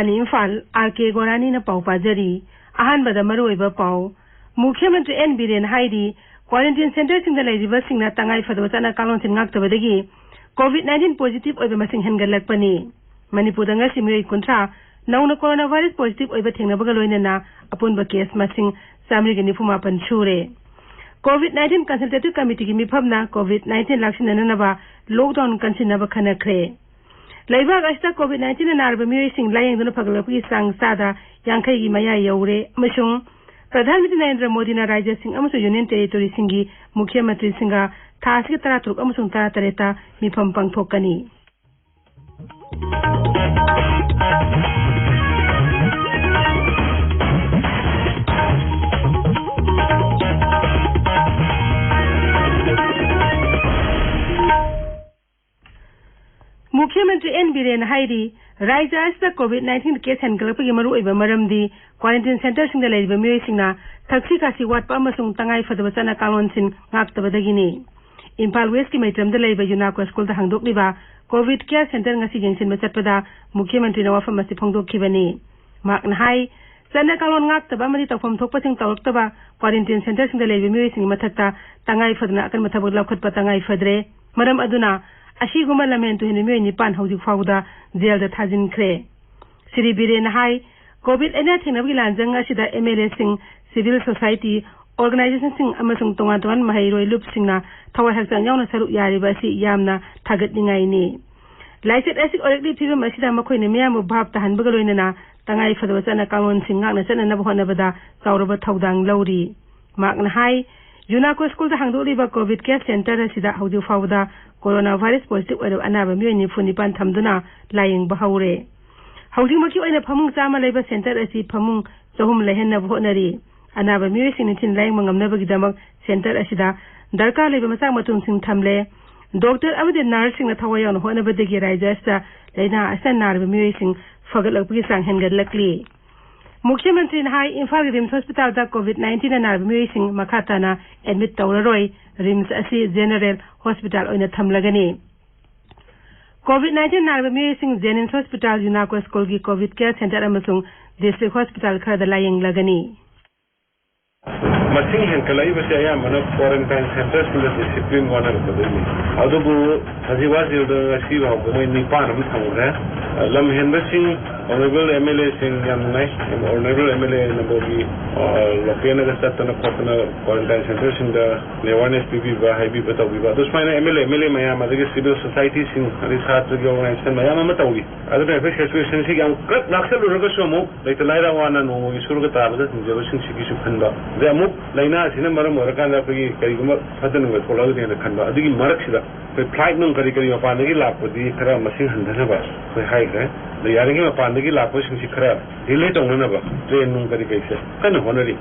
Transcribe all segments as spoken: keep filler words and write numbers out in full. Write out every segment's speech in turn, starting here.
Imphal, R ꯀꯦ ꯒꯣꯔꯥꯅꯤꯅ ꯄꯥꯎ ꯄꯥꯖꯔꯤ꯫ ꯑꯍꯥꯟꯕꯗ ꯃꯔꯨꯑꯣꯏꯕ ꯄꯥꯎ꯫ ꯃꯨꯈ꯭ꯌ ꯃꯟꯇ꯭ꯔꯤ ꯑꯦꯟ ꯕꯤꯔꯦꯟ ꯍꯥꯏꯔꯤ, ꯀ꯭ꯋꯥꯔꯦꯟꯇꯤꯟ ꯁꯦꯟꯇꯔꯁꯤꯡꯗ ꯂꯩꯔꯤꯕꯁꯤꯡꯅ ꯇꯉꯥꯏ ꯐꯗꯕ ꯆꯠꯅ ꯀꯥꯡꯂꯣꯟꯁꯤꯡ ꯉꯥꯛꯇꯕꯗꯒꯤ ꯀꯣꯚꯤꯗ ꯅꯥꯏꯟꯇꯤꯟ ꯄꯣꯖꯤꯇꯤꯚ ꯑꯣꯏꯕ ꯃꯁꯤꯡ ꯍꯦꯟꯒꯠꯂꯛꯄꯅꯤ꯫ ꯃꯅꯤꯄꯨꯔꯗ ꯉꯁꯤ ꯃꯤꯑꯣꯏ ꯀꯨꯟꯊ꯭ꯔꯥ ꯅꯧꯅ ꯀꯣꯔꯣꯅꯥ ꯚꯥꯏꯔꯁ ꯄꯣꯖꯤꯇꯤꯚ ꯑꯣꯏꯕ ꯊꯦꯡꯅꯕꯒ ꯂꯣꯏꯅꯅ ꯑꯄꯨꯟꯕ ꯀꯦꯁ ꯃꯁꯤꯡ ꯆꯥꯃꯔꯤꯒ ꯅꯤꯐꯨ ꯃꯥꯄꯟ ꯁꯨꯔꯦ꯫ ꯀꯣꯚꯤꯗ ꯅꯥꯏꯟꯇꯤꯟ ꯀꯟꯁꯜꯇꯦꯇꯤꯚ ꯀꯃꯤꯇꯤꯒꯤ ꯃꯤꯐꯝꯅ ꯀꯣꯚꯤꯗ ꯅꯥꯏꯟꯇꯤꯟ ꯂꯥꯛꯁꯤꯟꯅꯅꯕ ꯂꯣꯛꯗꯥꯎꯟ ꯀꯟꯁꯤꯟꯅꯕ ꯈꯟꯅꯈ꯭ꯔꯦ꯫ ꯂꯩꯕꯥꯛ ꯑꯁꯤꯗ ꯀꯣꯚꯤꯗ ꯅꯥꯏꯟꯇꯤꯟꯅ ꯅꯥꯔꯕ ꯃꯤꯑꯣꯏꯁꯤꯡ ꯂꯥꯌꯦꯡꯗꯨꯅ ꯐꯒꯠꯂꯛꯄꯒꯤ ꯆꯥꯡ ꯆꯥꯗ ꯌꯥꯡꯈꯩꯒꯤ ꯃꯌꯥ ꯌꯧꯔꯦ ꯑꯃꯁꯨꯡ ꯄ꯭ꯔꯙꯥꯟ ꯃꯟꯇ꯭ꯔꯤ ꯅꯔꯦꯟꯗ꯭ꯔ ꯃꯣꯗꯤꯅ ꯔꯥꯖ꯭ꯌꯁꯤꯡ ꯑꯃꯁꯨꯡ ꯌꯨꯅꯤꯌꯟ ꯇꯦꯔꯤꯇꯣꯔꯤꯁꯤꯡꯒꯤ ꯃꯨꯈ꯭ꯌ ꯃꯟꯇ꯭ꯔꯤꯁꯤꯡꯒ ꯊꯥ ꯑꯁꯤꯒꯤ ꯇꯔꯥꯇꯔꯨꯛ ꯑꯃꯁꯨꯡ ꯇꯔꯥꯇꯔꯦꯠꯇ ꯃꯤꯐꯝ ꯄꯥꯡꯊꯣꯛꯀꯅꯤ꯫ ꯃꯨꯈ꯭ꯌ ꯃꯟꯇ꯭ꯔꯤ ꯑꯦꯟ ꯕꯤꯔꯦꯟꯅ ꯍꯥꯏꯔꯤ, ꯔꯥꯖ꯭ꯌ ꯑꯁꯤꯗ ꯀꯣꯚꯤꯗ ꯅꯥꯏꯟꯇꯤꯟ ꯀꯦꯁ ꯍꯦꯟꯒꯠꯂꯛꯄꯒꯤ ꯃꯔꯨꯑꯣꯏꯕ ꯃꯔꯝꯗꯤ ꯀ꯭ꯋꯥꯔꯦꯟꯇꯤꯟ ꯁꯦꯟꯇꯔꯁꯤꯡꯗ ꯂꯩꯔꯤꯕ ꯃꯤꯑꯣꯏꯁꯤꯡꯅ ꯊꯛꯁꯤ ꯈꯥꯁꯤ ꯋꯥꯠꯄ ꯑꯃꯁꯨꯡ ꯇꯉꯥꯏ ꯐꯗꯕ ꯆꯠꯅ ꯀꯥꯡꯂꯣꯟꯁꯤꯡ ꯉꯥꯛꯇꯕꯗꯒꯤꯅꯤ꯫ ꯏꯝꯐꯥꯜ ꯋꯦꯁꯀꯤ ꯃꯩꯇ꯭ꯔꯝꯗ ꯂꯩꯕ ꯌꯨꯅꯥꯀꯣ ꯁ꯭ꯀꯨꯜꯗ ꯍꯥꯡꯗꯣꯛꯂꯤꯕ ꯀꯣꯚꯤꯗ ꯀꯦꯌꯔ ꯁꯦꯟꯇꯔ ꯉꯁꯤ ꯌꯦꯡꯁꯤꯟꯕ ꯆꯠꯄꯗ ꯃꯨꯈ꯭ꯌ ꯃꯟꯇ꯭ꯔꯤꯅ ꯋꯥꯐꯝ ꯑꯁꯤ ꯐꯣꯡꯗꯣꯛꯈꯤꯕꯅꯤ꯫ ꯃꯍꯥꯛꯅ ꯍꯥꯏ, ꯆꯠꯅ ꯀꯥꯡꯂꯣꯟ ꯉꯥꯛꯇꯕ ꯑꯃꯗꯤ ꯇꯧꯐꯝ ꯊꯣꯛꯄꯁꯤꯡ ꯇꯧꯔꯛꯇꯕ, ꯀ꯭ꯋꯥꯔꯦꯟꯇꯤꯟ ꯁꯦꯟꯇꯔꯁꯤꯡꯗ ꯂꯩꯔꯤꯕ ꯃꯤꯑꯣꯏꯁꯤꯡꯒꯤ ꯃꯊꯛꯇ ꯇꯉꯥꯏ ꯐꯗꯅ ꯑꯀꯟꯕ ꯊꯕꯛ ꯂꯧꯈꯠꯄ ꯇꯉꯥꯏ ꯐꯗ꯭ꯔꯦ꯫ ꯃꯔꯝ ꯑꯗꯨꯅ ꯑꯁꯤꯒꯨꯝꯕ ꯂꯝꯍꯦꯟ ꯇꯨꯍꯦꯟꯕ ꯃꯤꯑꯣꯏ ꯅꯤꯄꯥꯟ ꯍꯧꯖꯤꯛ ꯐꯥꯎꯕꯗ ꯖꯦꯜꯗ ꯊꯥꯖꯤꯟꯈ꯭ꯔꯦ꯫ ꯁ꯭ꯔꯤ ꯕꯤꯔꯦꯟꯅ ꯍꯥꯏ, ꯀꯣꯚꯤꯗ ꯂꯥꯏꯅꯥ ꯊꯦꯡꯅꯕꯒꯤ ꯂꯥꯟꯖꯪ ꯑꯁꯤꯗ ꯑꯦꯝ ꯑꯦꯜ ꯑꯦꯁꯤꯡ, ꯁꯤꯚꯤꯜ ꯁꯣꯁꯥꯏꯇꯤ ꯑꯣꯔꯒꯅꯥꯏꯖꯦꯁꯟꯁꯤꯡ ꯑꯃꯁꯨꯡ ꯇꯣꯉꯥꯟ ꯇꯣꯉꯥꯟꯕ ꯃꯍꯩꯔꯣꯏ ꯂꯨꯞꯁꯤꯡꯅ ꯊꯋꯥꯏ ꯍꯛꯆꯥꯡ ꯌꯥꯎꯅ ꯁꯔꯨꯛ ꯌꯥꯔꯤꯕ ꯑꯁꯤ ꯌꯥꯝꯅ ꯊꯥꯒꯠꯅꯤꯡꯉꯥꯏꯅꯤ꯫ ꯂꯥꯏꯆꯠ ꯑꯁꯤ ꯑꯣꯏꯔꯛꯂꯤꯕ ꯐꯤꯕꯝ ꯑꯁꯤꯗ ꯃꯈꯣꯏꯅ ꯃꯤꯌꯥꯝꯕꯨ ꯚꯥꯞ ꯇꯥꯍꯟꯕꯒ ꯂꯣꯏꯅꯅ ꯇꯉꯥꯏ ꯐꯗꯕ ꯆꯠꯅ ꯀꯥꯡꯂꯣꯟꯁꯤꯡ ꯉꯥꯛꯅ ꯆꯠꯅꯅꯕ ꯍꯣꯠꯅꯕꯗ ꯆꯥꯎꯔꯕ ꯊꯧꯗꯥꯡ ꯂꯧꯔꯤ꯫ ꯃꯍꯥꯛꯅ ꯍꯥꯏ, ꯌꯨꯅꯥꯀꯣ ꯁ꯭ꯀꯨꯜꯗ ꯍꯥꯡꯗꯣꯛꯂꯤꯕ ꯀꯣꯚꯤꯗ ꯀꯦꯌꯔ ꯁꯦꯟꯇꯔ ꯑꯁꯤꯗ ꯍꯧꯖꯤꯛ ꯐꯥꯎꯕꯗ ꯀꯣꯔꯣꯅꯥ ꯚꯥꯏꯔꯁ ꯄꯣꯖꯤꯇꯤꯚ ꯑꯣꯏꯔꯕ ꯑꯅꯥꯕ ꯃꯤꯑꯣꯏ ꯅꯤꯐꯨ ꯅꯤꯄꯥꯟ ꯊꯝꯗꯨꯅ ꯂꯥꯌꯦꯡꯕ ꯍꯧꯔꯦ꯫ ꯍꯧꯖꯤꯛꯃꯛꯀꯤ ꯑꯣꯏꯅ ꯐꯃꯨꯡ ꯆꯥꯝꯃ ꯂꯩꯕ ꯁꯦꯟꯇꯔ ꯑꯁꯤ ꯐꯃꯨꯡ ꯆꯍꯨꯝ ꯂꯩꯍꯟꯅꯕ ꯍꯣꯠꯅꯔꯤ꯫ ꯑꯅꯥꯕ ꯃꯤꯑꯣꯏꯁꯤꯡ ꯅꯤꯡꯊꯤꯅ ꯂꯥꯌꯦꯡꯕ ꯉꯝꯅꯕꯒꯤꯗꯃꯛ ꯁꯦꯟꯇꯔ ꯑꯁꯤꯗ ꯗꯔꯀꯥꯔ ꯂꯩꯕ ꯃꯆꯥꯛ ꯃꯊꯨꯝꯁꯤꯡ ꯊꯝꯂꯦ꯫ ꯗꯣꯛꯇꯔ ꯑꯃꯗꯤ ꯅꯔꯁꯁꯤꯡꯅ ꯊꯋꯥꯏ ꯌꯥꯎꯅ ꯍꯣꯠꯅꯕꯗꯒꯤ ꯔꯥꯖ꯭ꯌ ꯑꯁꯤꯗ ꯂꯥꯏꯅꯥ ꯑꯁꯤꯅ ꯅꯥꯔꯤꯕ ꯃꯤꯑꯣꯏꯁꯤꯡ ꯐꯒꯠꯂꯛꯄꯒꯤ ꯆꯥꯡ ꯍꯦꯟꯒꯠꯂꯛꯂꯤ꯫ ꯃꯨꯈ꯭ꯌ ꯃꯟꯇ꯭ꯔꯤꯅ ꯍꯥꯏ, ꯏꯝꯐꯥꯜꯒꯤ ꯔꯤꯝꯁ ꯍꯣꯁꯄꯤꯇꯥꯜꯗ ꯀꯣꯚꯤꯗ ꯅꯥꯏꯟꯇꯤꯟꯅ ꯅꯥꯔꯕ ꯃꯤꯑꯣꯏꯁꯤꯡ ꯃꯈꯥ ꯇꯥꯅ ꯑꯦꯗꯃꯤꯠ ꯇꯧꯔꯔꯣꯏ꯫ ꯔꯤꯝꯁ ꯑꯁꯤ ꯖꯦꯅꯔꯦꯜ ꯍꯣꯁꯄꯤꯇꯥꯜ ꯑꯣꯏꯅ ꯊꯝꯂꯒꯅꯤ꯫ ꯀꯣꯚꯤꯗ ꯅꯥꯏꯟꯇꯤꯟ ꯅꯥꯔꯕ ꯃꯤꯑꯣꯏꯁꯤꯡ ꯖꯦꯅꯤꯝꯁ ꯍꯣꯁꯄꯤꯇꯥꯜ, ꯌꯨꯅꯥꯀꯣ ꯁ꯭ꯀꯨꯜꯒꯤ ꯀꯣꯚꯤꯗ ꯀꯦꯌꯔ ꯁꯦꯟꯇꯔ ꯑꯃꯁꯨꯡ ꯗꯤꯁꯇ꯭ꯔꯤꯛ ꯍꯣꯁꯄꯤꯇꯥꯜ ꯈꯔꯗ ꯂꯥꯌꯦꯡꯂꯒꯅꯤ꯫ ꯃꯁꯤꯡ ꯍꯦꯟꯒꯠꯂꯛꯏꯕꯁꯦ ꯑꯌꯥꯝꯕꯅ ꯀ꯭ꯋꯥꯔꯦꯟꯇꯥꯏꯟ ꯁꯦꯟꯇꯔꯁꯤꯡꯗ ꯗꯤꯁꯤꯄ꯭ꯂꯤꯟ ꯋꯥꯅꯔꯛꯄꯗꯒꯤꯅꯤ꯫ ꯑꯗꯨꯕꯨ ꯍꯧꯖꯤꯛ ꯋꯥꯁꯤꯗ ꯉꯁꯤ ꯐꯥꯎꯕ ꯃꯣꯏ ꯅꯤꯄꯥꯟ ꯑꯃ ꯊꯝꯈ꯭ꯔꯦ꯫ ꯂꯝ ꯍꯦꯟꯕꯁꯤꯡ, ꯑꯣꯅꯔꯦꯕꯜ ꯑꯦꯝ ꯑꯦꯜ ꯑꯦꯁꯤꯡ ꯌꯥꯝ ꯅꯨꯡꯉꯥꯏ꯫ ꯑꯣꯅꯔꯦꯕꯜ ꯑꯦꯝ ꯑꯦꯜ ꯑꯦ ꯅꯝꯕꯣꯜꯒꯤ, ꯑ, ꯂꯣꯀꯦꯜꯅꯒ ꯆꯠꯇꯅ ꯈꯣꯠꯇꯅ ꯀ꯭ꯋꯥꯔꯦꯟꯇꯥꯏꯟ ꯁꯦꯟꯇꯔꯁꯤꯡꯗ ꯑꯦꯋꯥꯔꯅꯦꯁ ꯄꯤꯕꯤꯕ, ꯍꯥꯏꯕꯤꯕ, ꯇꯧꯕꯤꯕ꯫ ꯑꯗꯨ ꯁꯨꯃꯥꯏꯅ M L A, M L A ꯃꯌꯥꯝ, ꯑꯗꯒꯤ ꯁꯤꯚꯤꯜ ꯁꯣꯁꯥꯏꯇꯤꯁꯤꯡ, ꯑꯗꯩ ꯁꯥꯇ꯭ꯔꯒꯤ ꯑꯣꯔꯒꯅꯥꯏꯖꯦꯁꯟ ꯃꯌꯥꯝ ꯑꯃ ꯇꯧꯔꯤ꯫ ꯑꯗꯨꯅ ꯑꯩꯈꯣꯏ ꯁꯤꯆꯨꯋꯦꯁꯟꯁꯤ ꯌꯥꯝ ꯀ꯭ꯔꯛ ꯂꯥꯛꯁꯜꯂꯨꯔꯒꯁꯨ ꯑꯃꯨꯛ ꯂꯩꯇ ꯂꯥꯏꯔ ꯋꯥꯅ ꯅꯣꯡꯃꯒꯤ ꯁꯨꯔꯒ ꯇꯥꯜꯂꯒ ꯍꯤꯡꯖꯕꯁꯤꯡꯁꯤꯒꯤꯁꯨ ꯈꯟꯕ꯫ ꯑꯗꯩ ꯑꯃꯨꯛ ꯂꯥꯏꯅꯥꯁꯤꯅ ꯃꯔꯝ ꯑꯣꯏꯔꯀꯥꯟꯗ ꯑꯩꯈꯣꯏꯒꯤ ꯀꯔꯤꯒꯨꯝꯕ ꯐꯠꯇ ꯅꯨꯡꯗ ꯊꯣꯛꯂꯛꯑꯒꯗꯤꯅ ꯈꯟꯕ꯫ ꯑꯗꯨꯒꯤ ꯃꯔꯛꯁꯤꯗ ꯑꯩꯈꯣꯏ ꯐ꯭ꯂꯥꯏꯠ ꯅꯨꯡ ꯀꯔꯤ ꯀꯔꯤ ꯃꯄꯥꯟꯗꯒꯤ ꯂꯥꯛꯄꯗꯤ ꯈꯔ ꯃꯁꯤꯡ ꯍꯟꯊꯅꯕ ꯑꯩꯈꯣꯏ ꯍꯥꯏꯈ꯭ꯔꯦ꯫ ꯑꯗ ꯌꯥꯔꯤꯉꯩ ꯃꯄꯥꯟꯗꯒꯤ ꯂꯥꯛꯄꯁꯤꯡꯁꯤ ꯈꯔ ꯗꯤꯂꯦ ꯇꯧꯅꯅꯕ ꯇ꯭ꯔꯦꯟ ꯅꯨꯡ ꯀꯔꯤ ꯀꯔꯤꯁꯦ ꯀꯟꯅ ꯍꯣꯠꯅꯔꯤ꯫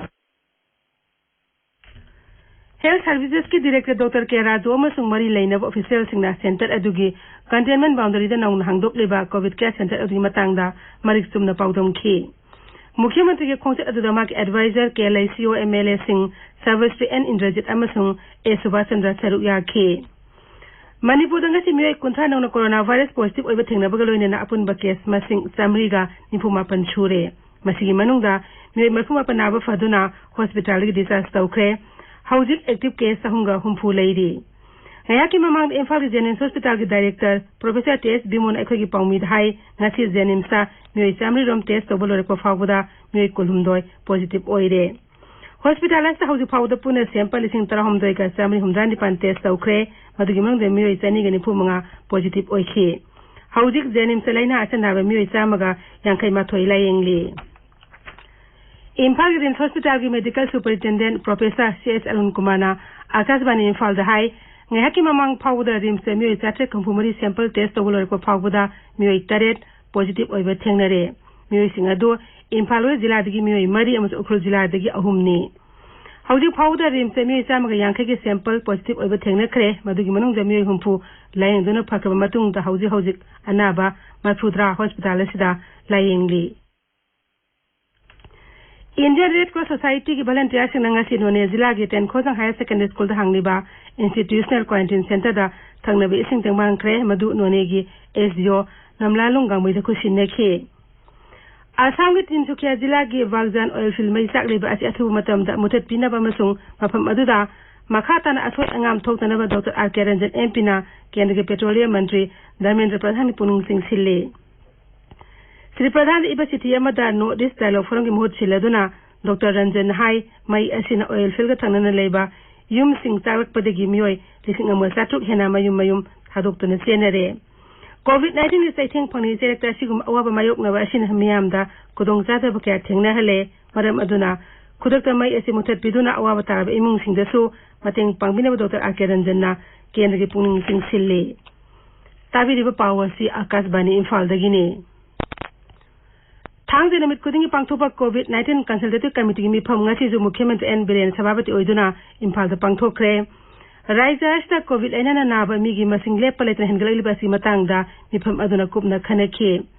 ꯍꯦꯜꯊ ꯁꯔꯚꯤꯁꯦꯁꯀꯤ ꯗꯤꯔꯦꯛꯇꯔ ꯗꯣꯛꯇꯔ ꯀꯦ ꯔꯥꯖꯨ ꯑꯃꯁꯨꯡ ꯃꯔꯤ ꯂꯩꯅꯕ ꯑꯣꯐꯤꯁꯤꯌꯦꯜꯁꯤꯡꯅ ꯁꯦꯟꯇꯔ ꯑꯗꯨꯒꯤ ꯀꯟꯇꯦꯟꯃꯦꯟ ꯕꯥꯎꯟꯗꯔꯤꯗ ꯅꯧꯅ ꯍꯥꯡꯗꯣꯛꯂꯤꯕ ꯀꯣꯚꯤꯗ ꯀꯦꯌꯔ ꯁꯦꯟꯇꯔ ꯑꯗꯨꯒꯤ ꯃꯇꯥꯡꯗ ꯃꯔꯤꯛ ꯆꯨꯝꯅ ꯄꯥꯎꯗꯝꯈꯤ꯫ ꯃꯨꯈ꯭ꯌ ꯃꯟꯇ꯭ꯔꯤꯒꯤ ꯈꯣꯡꯆꯠ ꯑꯗꯨꯗ ꯃꯍꯥꯛꯀꯤ advisor K Leishiyo, M L ꯑꯦꯁꯤꯡ ꯁꯔꯕꯁ꯭ꯔꯤ ꯑꯦꯟ ꯏꯟꯗ꯭ꯔꯖꯤꯠ ꯑꯃꯁꯨꯡ ꯑꯦ ꯁꯨꯕꯥꯁ ꯆꯟꯗ꯭ꯔ ꯁꯔꯨꯛ ꯌꯥꯈꯤ꯫ ꯃꯅꯤꯄꯨꯔꯗ ꯉꯁꯤ ꯃꯤꯑꯣꯏ ꯀꯨꯟꯊ꯭ꯔꯥ ꯅꯧꯅ ꯀꯣꯔꯣꯅꯥ ꯚꯥꯏꯔꯁ ꯄꯣꯖꯤꯇꯤꯚ ꯑꯣꯏꯕ ꯊꯦꯡꯅꯕꯒ ꯂꯣꯏꯅꯅ ꯑꯄꯨꯟꯕ ꯀꯦꯁ ꯃꯁꯤꯡ ꯆꯥꯃꯔꯤꯒ ꯅꯤꯐꯨ ꯃꯥꯄꯟ ꯁꯨꯔꯦ꯫ ꯃꯁꯤꯒꯤ ꯃꯅꯨꯡꯗ ꯃꯤꯑꯣꯏ ꯃꯔꯤꯐꯨ ꯃꯥꯄꯟ ꯅꯥꯕ ꯐꯗꯨꯅ ꯍꯣꯁꯄꯤꯇꯥꯜꯗꯒꯤ ꯗꯤꯁꯆꯥꯔꯖ ꯇꯧꯈ꯭ꯔꯦ꯫ ꯍꯧꯖꯤꯛ ꯑꯦꯛꯇꯤꯚ ꯀꯦꯁ ꯆꯍꯨꯝꯒ ꯍꯨꯝꯐꯨ ꯂꯩꯔꯤ꯫ ꯉꯥꯏꯍꯥꯛꯀꯤ ꯃꯃꯥꯡꯗ ꯏꯝꯐꯥꯜꯒꯤ ꯖꯦꯅꯤꯝꯁ ꯍꯣꯁꯄꯤꯇꯥꯜꯒꯤ ꯗꯥꯏꯔꯦꯛꯇꯔ ꯄ꯭ꯔꯣꯐꯦꯁꯔ ꯇꯤ ꯑꯦꯁ ꯕꯤꯃꯣꯟ ꯑꯩꯈꯣꯏꯒꯤ ꯄꯥꯎꯃꯤꯗ ꯍꯥꯏ, ꯉꯁꯤ ꯖꯦꯅꯤꯝꯁꯇ ꯃꯤꯑꯣꯏ ꯆꯥꯃꯔꯤ ꯔꯣꯝ ꯇꯦꯁ ꯇꯧꯕ ꯂꯣꯏꯔꯛꯄ ꯐꯥꯎꯕꯗ ꯃꯤꯑꯣꯏ ꯀꯨꯟꯍꯨꯝꯗꯣꯏ ꯄꯣꯖꯤꯇꯤꯚ ꯑꯣꯏꯔꯦ꯫ ꯍꯣꯁꯄꯤꯇꯥꯜ ꯑꯁꯤꯗ ꯍꯧꯖꯤꯛ ꯐꯥꯎꯕꯗ ꯄꯨꯟꯅ ꯁꯦꯝꯄꯜ ꯂꯤꯁꯤꯡ ꯇꯔꯥꯍꯨꯝꯗꯣꯏꯒ ꯆꯥꯃꯔꯤ ꯍꯨꯝꯗ꯭ꯔꯥ ꯅꯤꯄꯥꯟ ꯇꯦꯁ ꯇꯧꯈ꯭ꯔꯦ꯫ ꯃꯗꯨꯒꯤ ꯃꯅꯨꯡꯗ ꯃꯤꯑꯣꯏ ꯆꯅꯤꯒ ꯅꯤꯐꯨ ꯃꯉꯥ ꯄꯣꯖꯤꯇꯤꯚ ꯑꯣꯏꯈꯤ꯫ ꯍꯧꯖꯤꯛ ꯖꯦꯅꯤꯝꯁꯇ ꯂꯥꯏꯅꯥ ꯑꯁꯤꯅ ꯅꯥꯕ ꯃꯤꯑꯣꯏ ꯆꯥꯝꯃꯒ ꯌꯥꯡꯈꯩ ꯃꯥꯊꯣꯏ ꯂꯥꯌꯦꯡꯂꯤ꯫ ꯏꯝꯐꯥꯜꯒꯤ ꯔꯤꯝꯁ ꯍꯣꯁꯄꯤꯇꯥꯜꯒꯤ medical superintendent professor C S Arun ꯀꯨꯃꯥꯔꯅ ꯑꯀꯥꯁꯕꯥꯅꯤ ꯏꯝꯐꯥꯜꯗ ꯍꯥꯏ, ꯉꯥꯏꯍꯥꯛꯀꯤ ꯃꯃꯥꯡ ꯐꯥꯎꯕꯗ ꯔꯤꯝꯁꯇ ꯃꯤꯑꯣꯏ ꯆꯥꯇ꯭ꯔꯦꯠ ꯍꯨꯝꯐꯨ ꯃꯔꯤ ꯁꯦꯝꯄꯜ ꯇꯦꯁ ꯇꯧꯕ ꯂꯣꯏꯔꯛꯄ ꯐꯥꯎꯕꯗ ꯃꯤꯑꯣꯏ ꯇꯔꯦꯠ ꯄꯣꯖꯤꯇꯤꯚ ꯑꯣꯏꯕ ꯊꯦꯡꯅꯔꯦ꯫ ꯃꯤꯑꯣꯏꯁꯤꯡ ꯑꯗꯨ ꯏꯝꯐꯥꯜ ꯋꯦꯁ ꯖꯤꯂꯥꯗꯒꯤ ꯃꯤꯑꯣꯏ ꯃꯔꯤ ꯑꯃꯁꯨꯡ ꯎꯈ꯭ꯔꯨꯜ ꯖꯤꯂꯥꯗꯒꯤ ꯑꯍꯨꯝꯅꯤ꯫ ꯍꯧꯖꯤꯛ ꯐꯥꯎꯕꯗ ꯔꯤꯝꯁꯇ ꯃꯤꯑꯣꯏ ꯆꯥꯝꯃꯒ ꯌꯥꯡꯈꯩꯒꯤ ꯁꯦꯝꯄꯜ ꯄꯣꯖꯤꯇꯤꯚ ꯑꯣꯏꯕ ꯊꯦꯡꯅꯈ꯭ꯔꯦ꯫ ꯃꯗꯨꯒꯤ ꯃꯅꯨꯡꯗ ꯃꯤꯑꯣꯏ ꯍꯨꯝꯐꯨ ꯂꯥꯌꯦꯡꯗꯨꯅ ꯐꯈ꯭ꯔꯕ ꯃꯇꯨꯡꯗ ꯍꯧꯖꯤꯛ ꯍꯧꯖꯤꯛ ꯑꯅꯥꯕ ꯃꯔꯤꯐꯨꯇꯔꯥ ꯍꯣꯁꯄꯤꯇꯥꯜ ꯑꯁꯤꯗ ꯂꯥꯌꯦꯡꯂꯤ꯫ ꯏꯟꯗꯤꯌꯟ ꯔꯦꯗ ꯀ꯭ꯔꯣꯁ ꯁꯣꯁꯥꯏꯇꯤꯒꯤ ꯚꯂꯟꯇꯤꯌꯥꯔꯁꯤꯡꯅ ꯉꯁꯤ ꯅꯣꯅꯦ ꯖꯤꯂꯥꯒꯤ ꯇꯦꯟꯈꯣꯖꯪ ꯍꯥꯌꯔ ꯁꯦꯀꯦꯟꯗꯔꯤ ꯁ꯭ꯀꯨꯜꯗ ꯍꯥꯡꯂꯤꯕ ꯏꯟꯁꯇꯤꯇ꯭ꯌꯨꯁꯅꯦꯜ ꯀ꯭ꯋꯥꯔꯦꯟꯇꯤꯟ ꯁꯦꯟꯇꯔꯗ ꯊꯛꯅꯕ ꯏꯁꯤꯡ ꯇꯦꯡꯕꯥꯡꯈ꯭ꯔꯦ꯫ ꯃꯗꯨ ꯅꯣꯅꯦꯒꯤ ꯑꯦꯁ ꯗꯤ ꯑꯣ ꯅꯝꯂꯥꯂꯨꯡ ꯒꯥꯡꯃꯩꯗ ꯈꯨꯠꯁꯤꯟꯅꯈꯤ꯫ ꯑꯁꯥꯝꯒꯤ ꯇꯤꯟꯁꯨꯀꯤꯌꯥ ꯖꯤꯂꯥꯒꯤ ꯕꯥꯜꯖꯥꯟ ꯑꯣꯏꯜ ꯐꯤꯜ ꯃꯩ ꯆꯥꯛꯂꯤꯕ ꯑꯁꯤ ꯑꯊꯨꯕ ꯃꯇꯝꯗ ꯃꯨꯊꯠꯄꯤꯅꯕ ꯑꯃꯁꯨꯡ ꯃꯐꯝ ꯑꯗꯨꯗ ꯃꯈꯥ ꯇꯥꯅ ꯑꯁꯣꯏ ꯑꯉꯥꯝ ꯊꯣꯛꯇꯅꯕ ꯗꯣꯛꯇꯔ ꯑꯥꯔ ꯀꯦ ꯔꯟꯖꯟ ꯑꯦꯝ ꯄꯤꯅ ꯀꯦꯟꯗ꯭ꯔꯒꯤ ꯄꯦꯇ꯭ꯔꯣꯂꯤꯌꯝ ꯃꯟꯇ꯭ꯔꯤ ꯙꯔꯃꯦꯟꯗ꯭ꯔ ꯄ꯭ꯔꯙꯥꯟꯒꯤ ꯄꯨꯛꯅꯤꯡ ꯆꯤꯡꯁꯤꯜꯂꯤ꯫ ꯁ꯭ꯔꯤ ꯄ꯭ꯔꯙꯥꯟꯗ ꯏꯕ ꯆꯤꯊꯤ ꯑꯃꯗ ꯅꯣꯔꯠ ꯏꯁ ꯗꯥꯏꯂꯣꯒ ꯐꯣꯔꯝꯒꯤ ꯃꯍꯨꯠ ꯁꯤꯜꯂꯗꯨꯅ ꯗꯣꯛꯇꯔ ꯔꯟꯖꯟꯅ ꯍꯥꯏ, ꯃꯩ ꯑꯁꯤꯅ ꯑꯣꯏꯜ ꯐꯤꯜꯒ ꯊꯪꯅꯅ ꯂꯩꯕ ꯌꯨꯝꯁꯤꯡ ꯆꯥꯛꯂꯛꯄꯗꯒꯤ ꯃꯤꯑꯣꯏ ꯂꯤꯁꯤꯡ ꯑꯃ ꯆꯥꯇ꯭ꯔꯨꯛ ꯍꯦꯟꯅ ꯃꯌꯨꯝ ꯃꯌꯨꯝ ꯊꯥꯗꯣꯛꯇꯨꯅ ꯆꯦꯟꯅꯔꯦ꯫ ꯀꯣꯚꯤꯗ ꯅꯥꯏꯟꯇꯤꯟꯒꯤ ꯆꯩꯊꯦꯡ ꯐꯪꯂꯤꯉꯩ ꯆꯩꯔꯛꯇ ꯑꯁꯤꯒꯨꯝꯕ ꯑꯋꯥꯕ ꯃꯥꯌꯣꯛꯅꯕ ꯑꯁꯤꯅ ꯃꯤꯌꯥꯝꯗ ꯈꯨꯗꯣꯡꯆꯥꯗꯕ ꯀꯌꯥ ꯊꯦꯡꯅꯍꯜꯂꯦ꯫ ꯃꯔꯝ ꯑꯗꯨꯅ ꯈꯨꯗꯛꯇ ꯃꯩ ꯑꯁꯤ ꯃꯨꯊꯠꯄꯤꯗꯨꯅ ꯑꯋꯥꯕ ꯇꯥꯔꯕ ꯏꯃꯨꯡꯁꯤꯡꯗꯁꯨ ꯃꯇꯦꯡ ꯄꯥꯡꯕꯤꯅꯕ ꯗꯣꯛꯇꯔ ꯑꯥꯔ ꯀꯦ ꯔꯟꯖꯟꯅ ꯀꯦꯟꯗ꯭ꯔꯒꯤ ꯄꯨꯛꯅꯤꯡ ꯆꯤꯡꯁꯤꯜꯂꯤ꯫ ꯇꯥꯕꯤꯔꯤꯕ ꯄꯥꯎ ꯑꯁꯤ ꯑꯀꯥꯁꯕꯥꯅꯤ ꯏꯝꯐꯥꯜꯗꯒꯤꯅꯤ꯫ ꯊꯥꯡꯖ ꯅꯨꯃꯤꯠ ꯈꯨꯗꯤꯡꯒꯤ ꯄꯥꯡꯊꯣꯛꯄ ꯀꯣꯚꯤꯗ ꯅꯥꯏꯟꯇꯤꯟ ꯀꯟꯁꯜꯇꯦꯇꯤꯚ ꯀꯃꯤꯇꯤꯒꯤ ꯃꯤꯐꯝ ꯉꯁꯤꯁꯨ ꯃꯨꯈ꯭ꯌ ꯃꯟꯇ꯭ꯔꯤ ꯑꯦꯟ ꯕꯤꯔꯦꯟ ꯁꯚꯥꯄꯇꯤ ꯑꯣꯏꯗꯨꯅ ꯏꯝꯐꯥꯜꯗ ꯄꯥꯡꯊꯣꯛꯈ꯭ꯔꯦ꯫ ꯔꯥꯖ꯭ꯌ ꯑꯁꯤꯗ ꯀꯣꯚꯤꯗ ꯂꯥꯏꯅꯥꯅ ꯅꯥꯕ ꯃꯤꯒꯤ ꯃꯁꯤꯡ ꯂꯦꯞꯄ ꯂꯩꯇꯅ ꯍꯦꯟꯒꯠꯂꯛꯂꯤꯕ ꯑꯁꯤꯒꯤ ꯃꯇꯥꯡꯗ ꯃꯤꯐꯝ ꯑꯗꯨꯅ ꯀꯨꯞꯅ ꯈꯟꯅꯈꯤ꯫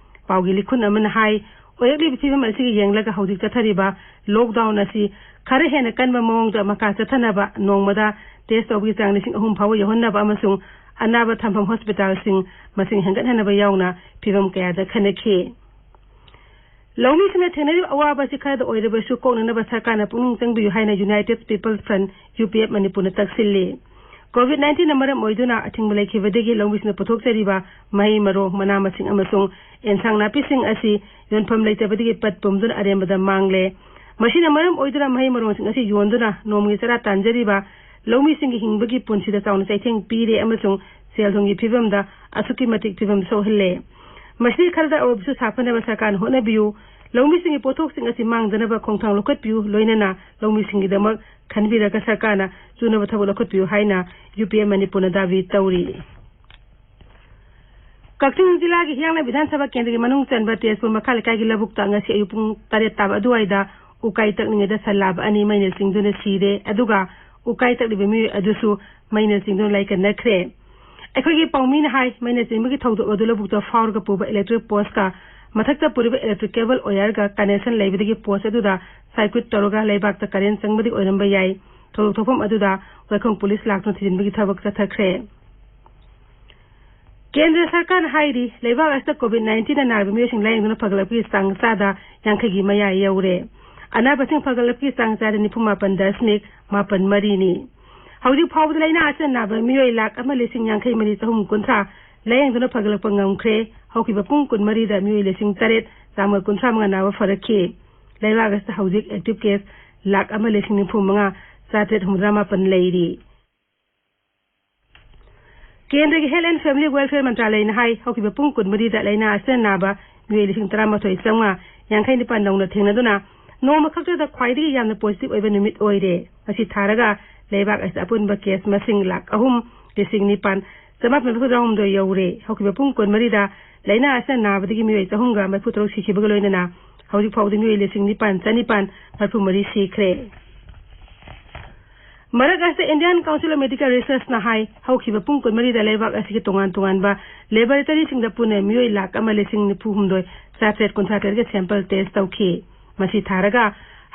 ꯄꯥꯎꯒꯤ ꯂꯤꯈꯨꯟ ꯑꯃꯅ ꯍꯥꯏ, ꯑꯣꯏꯔꯛꯂꯤꯕ ꯐꯤꯕꯝ ꯑꯁꯤꯒꯤ ꯌꯦꯡꯂꯒ ꯍꯧꯖꯤꯛ ꯆꯠꯊꯔꯤꯕ ꯂꯣꯛꯗꯥꯎꯟ ꯑꯁꯤ ꯈꯔ ꯍꯦꯟꯅ ꯀꯟꯕ ꯃꯑꯣꯡꯗ ꯃꯈꯥ ꯆꯠꯊꯅꯕ, ꯅꯣꯡꯃꯗ ꯇꯦꯁ ꯇꯧꯕꯒꯤ ꯆꯥꯡ ꯂꯤꯁꯤꯡ ꯑꯍꯨꯝ ꯐꯥꯎꯕ ꯌꯧꯍꯟꯅꯕ ꯑꯃꯁꯨꯡ ꯑꯅꯥꯕ ꯊꯝꯐꯝ ꯍꯣꯁꯄꯤꯇꯥꯜꯁꯤꯡ ꯃꯁꯤꯡ ꯍꯦꯟꯒꯠꯍꯟꯅꯕ ꯌꯥꯎꯅ ꯐꯤꯕꯝ ꯀꯌꯥꯗ ꯈꯟꯅꯈꯤ꯫ ꯂꯧꯃꯤꯁꯤꯡꯅ ꯊꯦꯡꯅꯔꯤꯕ ꯑꯋꯥꯕ ꯑꯁꯤ ꯈꯔꯗ ꯑꯣꯏꯔꯕꯁꯨ ꯀꯣꯛꯅꯅꯕ ꯁꯔꯀꯥꯔꯅ ꯄꯨꯛꯅꯤꯡ ꯆꯪꯕꯤꯌꯨ ꯍꯥꯏꯅ united people's front, U P F, ꯃꯅꯤꯄꯨꯔꯅ ꯇꯛꯁꯤꯜꯂꯤ꯫ ꯀꯣꯚꯤꯗ ꯅꯥꯏꯟꯇꯤꯟꯅ ꯃꯔꯝ ꯑꯣꯏꯗꯨꯅ ꯑꯊꯤꯡꯕ ꯂꯩꯈꯤꯕꯗꯒꯤ ꯂꯧꯃꯤꯁꯤꯡꯅ ꯄꯨꯊꯣꯛꯆꯔꯤꯕ ꯃꯍꯩ ꯃꯔꯣꯡ, ꯃꯅꯥ ꯃꯁꯤꯡ ꯑꯃꯁꯨꯡ ꯑꯦꯟꯁꯥꯡ ꯅꯥꯄꯤꯁꯤꯡ ꯑꯁꯤ ꯌꯣꯟꯐꯝ ꯂꯩꯇꯕꯗꯒꯤ ꯄꯠ ꯄꯨꯝꯗꯨꯅ ꯑꯔꯦꯝꯕꯗ ꯃꯥꯡꯂꯦ꯫ ꯃꯁꯤꯅ ꯃꯔꯝ ꯑꯣꯏꯗꯨꯅ ꯃꯍꯩ ꯃꯔꯣꯡꯁꯤꯡ ꯑꯁꯤ ꯌꯣꯟꯗꯨꯅ ꯅꯣꯡꯃꯒꯤ ꯆꯔꯥ ꯇꯥꯟꯖꯔꯤꯕ ꯂꯧꯃꯤꯁꯤꯡꯒꯤ ꯍꯤꯡꯕꯒꯤ ꯄꯨꯟꯁꯤꯗ ꯆꯥꯎꯅ ꯆꯩꯊꯦꯡ ꯄꯤꯔꯦ ꯑꯃꯁꯨꯡ ꯁꯦꯜ ꯊꯨꯝꯒꯤ ꯐꯤꯕꯝꯗ ꯑꯁꯨꯛꯀꯤ ꯃꯇꯤꯛ ꯐꯤꯕꯝ ꯁꯣꯛꯍꯜꯂꯦ꯫ ꯃꯁꯤꯗꯒꯤ ꯈꯔꯗ ꯑꯣꯏꯕꯁꯨ ꯁꯥꯐꯅꯕ ꯁꯔꯀꯥꯔꯅ ꯍꯣꯠꯅꯕꯤꯌꯨ꯫ ꯂꯧꯃꯤꯁꯤꯡꯒꯤ ꯄꯣꯠꯊꯣꯛꯁꯤꯡ ꯑꯁꯤ ꯃꯥꯡꯗꯅꯕ ꯈꯣꯡꯊꯥꯡ ꯂꯧꯈꯠꯄꯤꯌꯨ, ꯂꯣꯏꯅꯅ ꯂꯧꯃꯤꯁꯤꯡꯒꯤꯗꯃꯛ ꯈꯟꯕꯤꯔꯒ ꯁꯔꯀꯥꯔꯅ ꯆꯨꯅꯕ ꯊꯕꯛ ꯂꯧꯈꯠꯄꯤꯌꯨ ꯍꯥꯏꯅ ꯌꯨ ꯄꯤ ꯑꯦꯐ ꯃꯅꯤꯄꯨꯔꯅ ꯗꯥꯕꯤ ꯇꯧꯔꯤ꯫ ꯀꯛꯆꯤꯡ ꯖꯤꯂꯥꯒꯤ ꯍꯤꯌꯥꯡꯂꯝ ꯕꯤꯙꯥꯟ ꯁꯚꯥ ꯀꯦꯟꯗ꯭ꯔꯒꯤ ꯃꯅꯨꯡ ꯆꯟꯕ ꯇꯦꯖꯄꯨꯔ ꯃꯈꯥ ꯂꯩꯀꯥꯏꯒꯤ ꯂꯧꯕꯨꯛꯇ ꯉꯁꯤ ꯑꯌꯨꯛ ꯄꯨꯡ ꯇꯔꯦꯠ ꯇꯥꯕ ꯑꯗꯨꯋꯥꯏꯗ ꯎꯀꯥꯏ ꯇꯛꯂꯤꯉꯩꯗ ꯁꯟ ꯂꯥꯕ ꯑꯅꯤ ꯃꯩꯅ ꯆꯤꯡꯗꯨꯅ ꯁꯤꯔꯦ, ꯑꯗꯨꯒ ꯎꯀꯥꯏ ꯇꯛꯂꯤꯕ ꯃꯤꯑꯣꯏ ꯑꯗꯨꯁꯨ ꯃꯩꯅ ꯆꯤꯡꯗꯨꯅ ꯂꯥꯏꯀꯠꯅꯈ꯭ꯔꯦ꯫ ꯑꯩꯈꯣꯏꯒꯤ ꯄꯥꯎꯃꯤꯅ ꯍꯥꯏ, ꯃꯩꯅ ꯆꯤꯡꯕꯒꯤ ꯊꯧꯗꯣꯛ ꯑꯗꯨ ꯂꯧꯕꯨꯛꯇ ꯐꯥꯎꯔꯒ ꯄꯨꯕ ꯏꯂꯦꯛꯇ꯭ꯔꯤꯛ ꯄꯣꯁꯀ ꯃꯊꯛꯇ ꯄꯨꯔꯤꯕ ꯏꯂꯦꯛꯇ꯭ꯔꯤꯛ ꯀꯦꯕꯜ ꯋꯥꯌꯔꯒ ꯀꯅꯦꯛꯁꯟ ꯂꯩꯕꯗꯒꯤ ꯄꯣꯁ ꯑꯗꯨꯗ ꯁꯥꯔꯀ꯭ꯌꯨꯠ ꯇꯧꯔꯒ ꯂꯩꯕꯥꯛꯇ ꯀꯔꯦꯟ ꯆꯪꯕꯗꯒꯤ ꯑꯣꯏꯔꯝꯕ ꯌꯥꯏ꯫ ꯊꯧꯗꯣꯛ ꯊꯣꯛꯐꯝ ꯑꯗꯨꯗ ꯋꯥꯏꯈꯣꯡ ꯄꯨꯂꯤꯁ ꯂꯥꯛꯇꯨꯅ ꯊꯤꯖꯤꯟꯕꯒꯤ ꯊꯕꯛ ꯆꯠꯊꯈ꯭ꯔꯦ꯫ ꯀꯦꯟꯗ꯭ꯔ ꯁꯔꯀꯥꯔꯅ ꯍꯥꯏꯔꯤ, ꯂꯩꯕꯥꯛ ꯑꯁꯤꯗ COVID nineteenꯅ ꯅꯥꯔꯤꯕ ꯃꯤꯑꯣꯏꯁꯤꯡ ꯂꯥꯌꯦꯡꯗꯨꯅ ꯐꯒꯠꯂꯛꯄꯒꯤ ꯆꯥꯡ ꯆꯥꯗ ꯌꯥꯡꯈꯩꯒꯤ ꯃꯌꯥ ꯌꯧꯔꯦ꯫ ꯑꯅꯥꯕꯁꯤꯡ ꯐꯒꯠꯂꯛꯄꯒꯤ ꯆꯥꯡ ꯆꯥꯗ ꯅꯤꯐꯨ ꯃꯥꯄꯟ ꯗꯁꯃꯤꯛ ꯃꯥꯄꯟ ꯃꯔꯤꯅꯤ꯫ ꯍꯧꯖꯤꯛ ꯐꯥꯎꯕꯗ ꯂꯥꯏꯅꯥ ꯑꯁꯤꯅ ꯅꯥꯕ ꯃꯤꯑꯣꯏ ꯂꯥꯈ ꯑꯃ ꯂꯤꯁꯤꯡ ꯌꯥꯡꯈꯩ ꯃꯔꯤ ꯆꯍꯨꯝ ꯀꯨꯟꯊ꯭ꯔꯥ ꯂꯥꯌꯦꯡꯗꯨꯅ ꯐꯒꯠꯂꯛꯄ ꯉꯝꯈ꯭ꯔꯦ꯫ ꯍꯧꯈꯤꯕ ꯄꯨꯡ ꯀꯨꯟꯃꯔꯤꯗ ꯃꯤꯑꯣꯏ ꯂꯤꯁꯤꯡ ꯇꯔꯦꯠ ꯆꯥꯝꯃ ꯀꯨꯟꯊ꯭ꯔꯥ ꯃꯉꯥ ꯅꯥꯕ ꯐꯔꯛꯈꯤ꯫ ꯂꯩꯕꯥꯛ ꯑꯁꯤꯗ ꯍꯧꯖꯤꯛ active case ꯂꯥꯈ ꯑꯃ ꯂꯤꯁꯤꯡ ꯅꯤꯐꯨ ꯃꯉꯥ ꯆꯥꯇ꯭ꯔꯦꯠ ꯍꯨꯝꯐꯨꯇꯔꯥ ꯃꯥꯄꯟ ꯂꯩꯔꯤ꯫ ꯀꯦꯟꯗ꯭ꯔꯒꯤ Health and Family Welfare ꯃꯟꯇ꯭ꯔꯥꯂꯌꯅ ꯍꯥꯏ, ꯍꯧꯈꯤꯕ ꯄꯨꯡ ꯀꯨꯟꯃꯔꯤꯗ ꯂꯥꯏꯅꯥ ꯑꯁꯤꯅ ꯅꯥꯕ ꯃꯤꯑꯣꯏ ꯂꯤꯁꯤꯡ ꯇꯔꯥꯃꯥꯊꯣꯏ ꯆꯥꯝꯃꯉꯥ ꯌꯥꯡꯈꯩ ꯅꯤꯄꯥꯟ ꯅꯧꯅ ꯊꯦꯡꯅꯗꯨꯅ ꯅꯣꯡꯃ ꯈꯛꯇꯗ ꯈ꯭ꯋꯥꯏꯗꯒꯤ ꯌꯥꯝꯅ positive ꯑꯣꯏꯕ ꯅꯨꯃꯤꯠ ꯑꯣꯏꯔꯦ꯫ ꯃꯁꯤ ꯊꯥꯔꯒ ꯂꯩꯕꯥꯛ ꯑꯁꯤꯗ ꯑꯄꯨꯟꯕ case ꯃꯁꯤꯡ ꯂꯥꯈ ꯑꯍꯨꯝ ꯂꯤꯁꯤꯡ ꯅꯤꯄꯥꯟ ꯆꯃꯥꯄꯟ ꯃꯔꯤꯐꯨ ꯇꯔꯥꯍꯨꯝꯗꯣꯏ ꯌꯧꯔꯦ꯫ ꯍꯧꯈꯤꯕ ꯄꯨꯡ ꯀꯨꯟꯃꯔꯤꯗ ꯂꯥꯏꯅꯥ ꯑꯁꯤꯅ ꯅꯥꯕꯗꯒꯤ ꯃꯤꯑꯣꯏ ꯆꯍꯨꯝꯒ ꯃꯔꯤꯐꯨ ꯇꯔꯨꯛ ꯁꯤꯈꯤꯕꯒ ꯂꯣꯏꯅꯅ ꯍꯧꯖꯤꯛ ꯐꯥꯎꯕꯗ ꯃꯤꯑꯣꯏ ꯂꯤꯁꯤꯡ ꯅꯤꯄꯥꯟ ꯆꯅꯤꯄꯥꯟ ꯃꯔꯤꯐꯨ ꯃꯔꯤ ꯁꯤꯈ꯭ꯔꯦ꯫ ꯃꯔꯛ ꯑꯁꯤꯗ Indian Council of Medical Researchꯅ ꯍꯥꯏ, ꯍꯧꯈꯤꯕ ꯄꯨꯡ ꯀꯨꯟꯃꯔꯤꯗ ꯂꯩꯕꯥꯛ ꯑꯁꯤꯒꯤ ꯇꯣꯉꯥꯟ ꯇꯣꯉꯥꯟꯕ laboratoryꯁꯤꯡꯗ ꯄꯨꯟꯅ ꯃꯤꯑꯣꯏ ꯂꯥꯈ ꯑꯃ ꯂꯤꯁꯤꯡ ꯅꯤꯐꯨ ꯍꯨꯝꯗꯣꯏ ꯆꯥꯇ꯭ꯔꯦꯠ ꯀꯨꯟꯊ꯭ꯔꯥ ꯇꯔꯦꯠꯀꯤ sample test ꯇꯧꯈꯤ꯫ ꯃꯁꯤ ꯊꯥꯔꯒ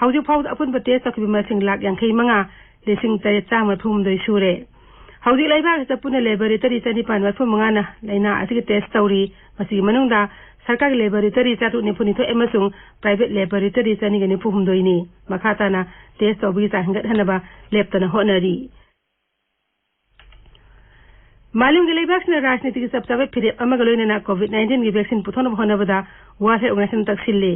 ꯍꯧꯖꯤꯛ ꯐꯥꯎꯕꯗ ꯑꯄꯨꯟꯕ test ꯇꯧꯈꯤꯕ ꯃꯁꯤꯡ ꯂꯥꯈ ꯌꯥꯡꯈꯩ ꯃꯉꯥ ꯂꯤꯁꯤꯡ ꯇꯔꯦꯠ ꯆꯥꯝꯃ ꯃꯔꯤꯐꯨ ꯍꯨꯝꯗꯣꯏ ꯁꯨꯔꯦ꯫ ꯍꯧꯖꯤꯛ ꯂꯩꯕꯥꯛ ꯑꯁꯤꯗ ꯄꯨꯟꯅ laboratory ꯆꯅꯤꯄꯥꯟ ꯃꯔꯤꯐꯨ ꯃꯉꯥꯅ ꯂꯥꯏꯅꯥ ꯑꯁꯤꯒꯤ test ꯇꯧꯔꯤ꯫ ꯃꯁꯤꯒꯤ ꯃꯅꯨꯡꯗ ꯁꯔꯀꯥꯔꯒꯤ laboratory ꯆꯥꯇ꯭ꯔꯨꯛ ꯅꯤꯐꯨ ꯅꯤꯊꯣꯏ ꯑꯃꯁꯨꯡ private laboratory ꯆꯅꯤꯒ ꯅꯤꯐꯨ ꯍꯨꯝꯗꯣꯏꯅꯤ꯫ ꯃꯈꯥ ꯇꯥꯅ test ꯇꯧꯕꯒꯤ ꯆꯥꯡ ꯍꯦꯟꯒꯠꯍꯟꯅꯕ ꯂꯦꯞꯇꯅ ꯍꯣꯠꯅꯔꯤ꯫ ꯃꯥꯂꯦꯝꯒꯤ ꯂꯩꯕꯥꯛꯁꯤꯡꯅ ꯔꯥꯖꯅꯤꯇꯤꯒꯤ ꯆꯞ ꯆꯥꯕ ꯐꯤꯔꯦꯞ ꯑꯃꯒ ꯂꯣꯏꯅꯅ COVID nineteenꯒꯤ vaccine ꯄꯨꯊꯣꯛꯅꯕ ꯍꯣꯠꯅꯕꯗ World Health Organization ꯇꯛꯁꯤꯜꯂꯤ꯫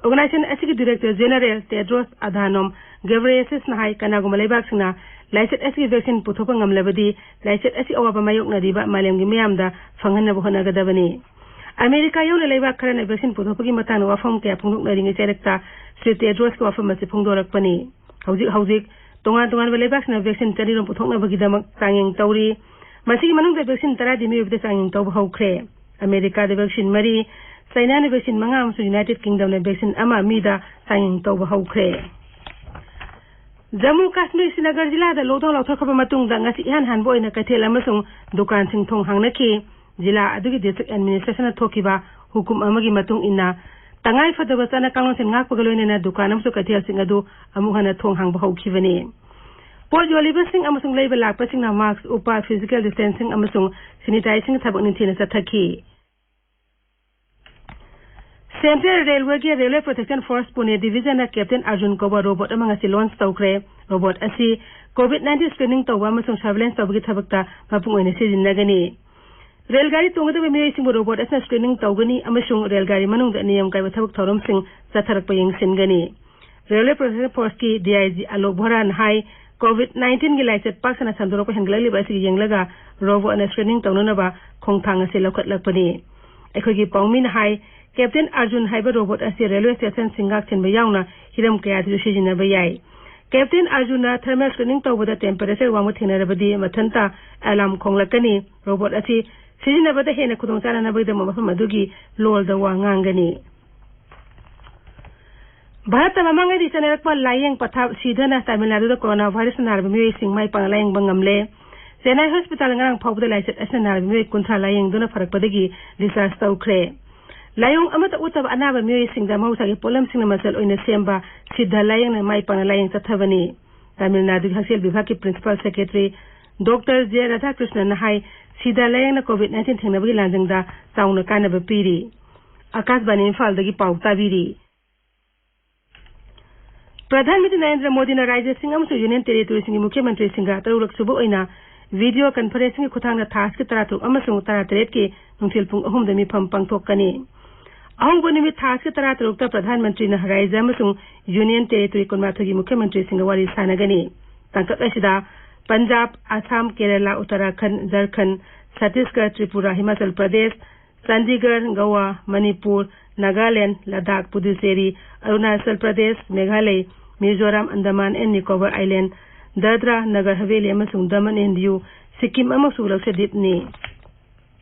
Organization ꯑꯁꯤꯒꯤ director general Tedros Adhanom Ghebreyesus ꯅ ꯍꯥꯏ, ꯀꯅꯥꯒꯨꯝꯕ ꯂꯩꯕꯥꯛꯁꯤꯡꯅ ꯂꯥꯏꯆꯠ ꯑꯁꯤꯒꯤ vaccine ꯄꯨꯊꯣꯛꯄ ꯉꯝꯂꯕꯗꯤ, ꯂꯥꯏꯆꯠ ꯑꯁꯤ ꯑꯋꯥꯕ ꯃꯥꯌꯣꯛꯅꯔꯤꯕ ꯃꯥꯂꯦꯝꯒꯤ ꯃꯤꯌꯥꯝꯗ ꯐꯪꯍꯟꯅꯕ ꯍꯣꯠꯅꯒꯗꯕꯅꯤ꯫ ꯑꯃꯦꯔꯤꯀꯥ ꯌꯥꯎꯅ ꯂꯩꯕꯥꯛ ꯈꯔꯅ vaccine ꯄꯨꯊꯣꯛꯄꯒꯤ ꯃꯇꯥꯡꯗ ꯋꯥꯐꯝ ꯀꯌꯥ ꯐꯣꯡꯗꯣꯛꯅꯔꯤꯉꯩ ꯆꯩꯔꯛꯇ ꯁ꯭ꯔꯤ ꯇꯦꯗ꯭ꯔꯣꯁꯀꯤ ꯋꯥꯐꯝ ꯑꯁꯤ ꯐꯣꯡꯗꯣꯔꯛꯄꯅꯤ꯫ ꯍꯧꯖꯤꯛ ꯍꯧꯖꯤꯛ ꯇꯣꯉꯥꯟ ꯇꯣꯉꯥꯟꯕ ꯂꯩꯕꯥꯛꯁꯤꯡꯅ vaccine ꯆꯅꯤꯔꯣꯝ ꯄꯨꯊꯣꯛꯅꯕꯒꯤꯗꯃꯛ ꯆꯥꯡꯌꯦꯡ ꯇꯧꯔꯤ꯫ ꯃꯁꯤꯒꯤ ꯃꯅꯨꯡꯗ vaccine ꯇꯔꯥꯗꯤ ꯃꯤꯑꯣꯏꯕꯗ ꯆꯥꯡꯌꯦꯡ ꯇꯧꯕ ꯍꯧꯈ꯭ꯔꯦ꯫ ꯑꯃꯦꯔꯤꯀꯥꯗ vaccine ꯃꯔꯤ, ꯆꯥꯏꯅꯥꯅ vaccine ꯃꯉꯥ ꯑꯃꯁꯨꯡ United Kingdomꯅ vaccine ꯑꯃ ꯃꯤꯗ ꯆꯥꯡꯌꯦꯡ ꯇꯧꯕ ꯍꯧꯈ꯭ꯔꯦ꯫ ꯖꯝꯃꯨ ꯀꯥꯁꯃꯤꯔ ꯁ꯭ꯔꯤꯅꯒꯔ ꯖꯤꯂꯥꯗ lockdown ꯂꯥꯎꯊꯣꯛꯈ꯭ꯔꯕ ꯃꯇꯨꯡꯗ ꯉꯁꯤ ꯏꯍꯥꯟ ꯍꯥꯟꯕ ꯑꯣꯏꯅ ꯀꯩꯊꯦꯜ ꯑꯃꯁꯨꯡ ꯗꯨꯀꯥꯟꯁꯤꯡ ꯊꯣꯡ ꯍꯥꯡꯅꯈꯤ꯫ ꯖꯤꯂꯥ ꯑꯗꯨꯒꯤ district administrationꯅ ꯊꯣꯛꯈꯤꯕ ꯍꯨꯀꯨꯝ ꯑꯃꯒꯤ ꯃꯇꯨꯡ ꯏꯟꯅ, ꯇꯉꯥꯏ ꯐꯗꯕ ꯆꯠꯅ ꯀꯥꯡꯂꯣꯟꯁꯤꯡ ꯉꯥꯛꯄꯒ ꯂꯣꯏꯅꯅ ꯗꯨꯀꯥꯟ ꯑꯃꯁꯨꯡ ꯀꯩꯊꯦꯜꯁꯤꯡ ꯑꯗꯨ ꯑꯃꯨꯛ ꯍꯟꯅ ꯊꯣꯡ ꯍꯥꯡꯕ ꯍꯧꯈꯤꯕꯅꯤ꯫ ꯄꯣꯠ ꯌꯣꯜꯂꯤꯕꯁꯤꯡ ꯑꯃꯁꯨꯡ ꯂꯩꯕ ꯂꯥꯛꯄꯁꯤꯡꯅ ꯃꯥꯛꯁ ꯎꯞꯄ, ꯐꯤꯖꯤꯀꯦꯜ ꯗꯤꯁꯇꯦꯟꯁꯤꯡ ꯑꯃꯁꯨꯡ ꯁꯦꯅꯤꯇꯥꯏꯖꯤꯡ ꯊꯕꯛ ꯅꯤꯡꯊꯤꯅ ꯆꯠꯊꯈꯤ꯫ ꯁꯦꯟꯇ꯭ꯔꯦꯜ ꯔꯦꯜꯋꯦꯒꯤ ꯔꯦꯜꯋꯦ ꯄ꯭ꯔꯣꯇꯦꯛꯁꯟ ꯐꯣꯔꯁ ꯄꯨꯅꯦ ꯗꯤꯕꯤꯖꯟꯅ ꯀꯦꯞꯇꯦꯟ ꯑꯔꯖꯨꯟ ꯀꯧꯕ ꯔꯣꯕꯣꯠ ꯑꯃ ꯉꯁꯤ ꯂꯣꯟꯆ ꯇꯧꯈ꯭ꯔꯦ꯫ ꯔꯣꯕꯣꯠ ꯑꯁꯤ ꯀꯣꯚꯤꯗ ꯅꯥꯏꯟꯇꯤꯟ ꯁ꯭ꯀ꯭ꯔꯤꯅꯤꯡ ꯇꯧꯕ ꯑꯃꯁꯨꯡ ꯁꯔꯚꯤꯂꯦꯟꯁ ꯇꯧꯕꯒꯤ ꯊꯕꯛꯇ ꯃꯄꯨꯡ ꯑꯣꯏꯅ ꯁꯤꯖꯤꯟꯅꯒꯅꯤ꯫ ꯔꯦꯜꯒꯥꯔꯤ ꯇꯣꯡꯒꯗꯕ ꯃꯤꯑꯣꯏꯁꯤꯡꯕꯨ ꯔꯣꯕꯣꯠ ꯑꯁꯤꯅ ꯁ꯭ꯀ꯭ꯔꯤꯅꯤꯡ ꯇꯧꯒꯅꯤ ꯑꯃꯁꯨꯡ ꯔꯦꯜꯒꯥꯔꯤ ꯃꯅꯨꯡꯗ ꯅꯤꯌꯝ ꯀꯥꯏꯕ ꯊꯕꯛ ꯊꯧꯔꯝꯁꯤꯡ ꯆꯠꯊꯔꯛꯄ ꯌꯦꯡꯁꯤꯟꯒꯅꯤ꯫ ꯔꯦꯜꯋꯦ ꯄ꯭ꯔꯣꯇꯦꯛꯁꯟ ꯐꯣꯔꯁꯀꯤ ꯗꯤ ꯑꯥꯏ ꯖꯤ ꯑꯂꯣꯛ ꯚꯣꯔꯥꯅ ꯍꯥꯏ, ꯀꯣꯚꯤꯗ ꯅꯥꯏꯟꯇꯤꯟꯒꯤ ꯂꯥꯏꯆꯠ ꯄꯥꯛ ꯁꯟꯅ ꯁꯟꯗꯣꯔꯛꯄ ꯍꯦꯟꯒꯠꯂꯛꯂꯤꯕ ꯑꯁꯤꯒꯤ ꯌꯦꯡꯂꯒ ꯔꯣꯕꯣꯠꯅ ꯁ꯭ꯀ꯭ꯔꯤꯅꯤꯡ ꯇꯧꯅꯅꯕ ꯈꯣꯡꯊꯥꯡ ꯑꯁꯤ ꯂꯧꯈꯠꯂꯛꯄꯅꯤ꯫ ꯑꯩꯈꯣꯏꯒꯤ ꯄꯥꯎꯃꯤꯅ ꯍꯥꯏ, ꯀꯦꯞꯇꯦꯟ ꯑꯔꯖꯨꯟ ꯍꯥꯏꯕ ꯔꯣꯕꯣꯠ ꯑꯁꯤ ꯔꯦꯜꯋꯦ ꯁ꯭ꯇꯦꯁꯟꯁꯤꯡ ꯉꯥꯛ ꯁꯦꯟꯕ ꯌꯥꯎꯅ ꯍꯤꯔꯝ ꯀꯌꯥꯗꯁꯨ ꯁꯤꯖꯤꯟꯅꯕ ꯌꯥꯏ꯫ ꯀꯦꯞꯇꯦꯟ ꯑꯔꯖꯨꯟꯅ ꯊꯔꯃꯦꯜ ꯁ꯭ꯀ꯭ꯔꯤꯅꯤꯡ ꯇꯧꯕꯗ ꯇꯦꯝꯄꯔꯦꯆꯔ ꯋꯥꯡꯕ ꯊꯦꯡꯅꯔꯕꯗꯤ ꯃꯊꯟꯇ ꯑꯦꯂꯥꯔꯝ ꯈꯣꯡꯂꯛꯀꯅꯤ꯫ ꯔꯣꯕꯣꯠ ꯑꯁꯤ ꯁꯤꯖꯤꯟꯅꯕꯗ ꯍꯦꯟꯅ ꯈꯨꯗꯣꯡꯆꯥꯅꯅꯕꯒꯤꯗꯃꯛ ꯃꯐꯝ ꯑꯗꯨꯒꯤ ꯂꯣꯜꯗ ꯋꯥ ꯉꯥꯡꯒꯅꯤ꯫ ꯚꯥꯔꯠꯇ ꯃꯃꯥꯡꯉꯩꯗꯤ ꯆꯠꯅꯔꯛꯄ ꯂꯥꯏꯌꯦꯡ ꯄꯊꯥꯞ ꯁꯤꯗꯅ ꯇꯥꯃꯤꯜ ꯅꯥꯗꯨꯗ ꯀꯣꯔꯣꯅꯥ ꯚꯥꯏꯔꯁꯅ ꯅꯥꯔꯕ ꯃꯤꯑꯣꯏꯁꯤꯡ ꯃꯥꯏ ꯄꯥꯛꯅ ꯂꯥꯏꯌꯦꯡꯕ ꯉꯝꯂꯦ꯫ ꯆꯦꯟꯅꯥꯏ ꯍꯣꯁꯄꯤꯇꯥꯜ ꯉꯔꯥꯡ ꯐꯥꯎꯕꯗ ꯂꯥꯏꯆꯠ ꯑꯁꯤꯅ ꯅꯥꯔꯕ ꯃꯤꯑꯣꯏ ꯀꯨꯟꯊ꯭ꯔꯥ ꯂꯥꯏꯌꯦꯡꯗꯨꯅ ꯐꯔꯛꯄꯗꯒꯤ ꯗꯤꯁꯆꯥꯔꯖ ꯇꯧꯈ꯭ꯔꯦ꯫ ꯂꯥꯏꯑꯣꯡ ꯑꯃꯠꯇ ꯎꯠꯇꯕ ꯑꯅꯥꯕ ꯃꯤꯑꯣꯏꯁꯤꯡꯗ ꯃꯍꯧꯁꯥꯒꯤ ꯄꯣꯠꯂꯝꯁꯤꯡꯅ ꯃꯆꯜ ꯑꯣꯏꯅ ꯁꯦꯝꯕ ꯁꯤꯗ ꯂꯥꯏꯌꯦꯡꯅ ꯃꯥꯏ ꯄꯥꯛꯅ ꯂꯥꯏꯌꯦꯡ ꯆꯠꯊꯕꯅꯤ꯫ ꯇꯥꯃꯤꯜ ꯅꯥꯗꯨꯒꯤ ꯍꯛꯁꯦꯜ ꯚꯤꯚꯥꯒꯀꯤ ꯄ꯭ꯔꯤꯟꯁꯤꯄꯥꯜ ꯁꯦꯀ꯭ꯔꯦꯇꯔꯤ ꯗꯣꯛꯇꯔ ꯖꯦ ꯔꯥꯙꯥꯀ꯭ꯔꯤꯁꯅꯟꯅ ꯍꯥꯏ, ꯁꯤꯗ ꯂꯥꯏꯌꯦꯡꯅ ꯀꯣꯚꯤꯗ ꯅꯥꯏꯟꯇꯤꯟ ꯊꯦꯡꯅꯕꯒꯤ ꯂꯥꯟꯖꯪꯗ ꯆꯥꯎꯅ ꯀꯥꯟꯅꯕ ꯄꯤꯔꯤ꯫ ꯑꯀꯥꯁꯕꯥꯅꯤ ꯏꯝꯐꯥꯜꯗꯒꯤ ꯄꯥꯎ ꯇꯥꯕꯤꯔꯤ꯫ ꯄ꯭ꯔꯙꯥꯟ ꯃꯟꯇ꯭ꯔꯤ ꯅꯔꯦꯟꯗ꯭ꯔ ꯃꯣꯗꯤꯅ ꯔꯥꯖ꯭ꯌꯁꯤꯡ ꯑꯃꯁꯨꯡ ꯌꯨꯅꯤꯌꯟ ꯇꯦꯔꯤꯇꯣꯔꯤꯁꯤꯡꯒꯤ ꯃꯨꯈ꯭ꯌ ꯃꯟꯇ꯭ꯔꯤꯁꯤꯡꯒ ꯇꯔꯨꯛꯂꯛ ꯁꯨꯕ ꯑꯣꯏꯅ ꯚꯤꯗꯤꯑꯣ ꯀꯟꯐꯔꯦꯟꯁꯤꯡꯒꯤ ꯈꯨꯠꯊꯥꯡꯗ ꯊꯥ ꯑꯁꯤꯒꯤ ꯇꯔꯥꯇꯔꯨꯛ ꯑꯃꯁꯨꯡ ꯇꯔꯥꯇꯔꯦꯠꯀꯤ ꯅꯨꯡꯊꯤꯜ ꯄꯨꯡ ꯑꯍꯨꯝꯗ ꯃꯤꯐꯝ ꯄꯥꯡꯊꯣꯛꯀꯅꯤ꯫ ꯑꯍꯧꯕ ꯅꯨꯃꯤꯠ ꯊꯥ ꯑꯁꯤꯒꯤ ꯇꯔꯥꯇꯔꯨꯛꯇ ꯄ꯭ꯔꯙꯥꯟ ꯃꯟꯇ꯭ꯔꯤꯅ ꯔꯥꯖ꯭ꯌ ꯑꯃꯁꯨꯡ ꯌꯨꯅꯤꯌꯟ ꯇꯦꯔꯤꯇꯣꯔꯤ ꯀꯨꯟꯃꯥꯊꯣꯏꯒꯤ ꯃꯨꯈ꯭ꯌ ꯃꯟꯇ꯭ꯔꯤꯁꯤꯡꯒ ꯋꯥꯔꯤ ꯁꯥꯟꯅꯒꯅꯤ꯫ ꯇꯥꯡꯀꯛ ꯑꯁꯤꯗ ꯄꯟꯖꯥꯕ, ꯑꯁꯥꯝ, ꯀꯦꯔꯂꯥ, ꯎꯠꯇꯔꯥꯈꯟꯗ, ꯖꯔꯈꯟꯗ, ꯆꯇꯤꯁꯒꯔ, ꯇ꯭ꯔꯤꯄꯨꯔꯥ, ꯍꯤꯃꯥꯆꯜ ꯄ꯭ꯔꯗꯦꯁ, ꯆꯥꯟꯗꯤꯒꯔ, ꯒꯋꯥ, ꯃꯅꯤꯄꯨꯔ, ꯅꯥꯒꯥꯂꯦꯟꯗ, ꯂꯗꯥꯈ, ꯄꯨꯗꯨꯆꯦꯔꯤ, ꯑꯔꯨꯅꯥꯆꯜ ꯄ꯭ꯔꯗꯦꯁ, ꯃꯦꯘꯥꯂꯌ, ꯃꯤꯖꯣꯔꯥꯝ, ꯑꯟꯗꯃꯥꯟ ꯑꯦꯟ ꯅꯤꯀꯣꯕꯔ ꯑꯥꯏꯂꯦꯟꯗ, ꯗꯗ꯭ꯔꯥ ꯅꯒꯔ ꯍꯕꯦꯂꯤ ꯑꯃꯁꯨꯡ ꯗꯃꯟ ꯑꯦꯟ ꯗꯤꯌꯨ, ꯁꯤꯛꯀꯤꯝ ꯑꯃꯁꯨꯡ ꯂꯛꯁꯗꯤꯞꯅꯤ꯫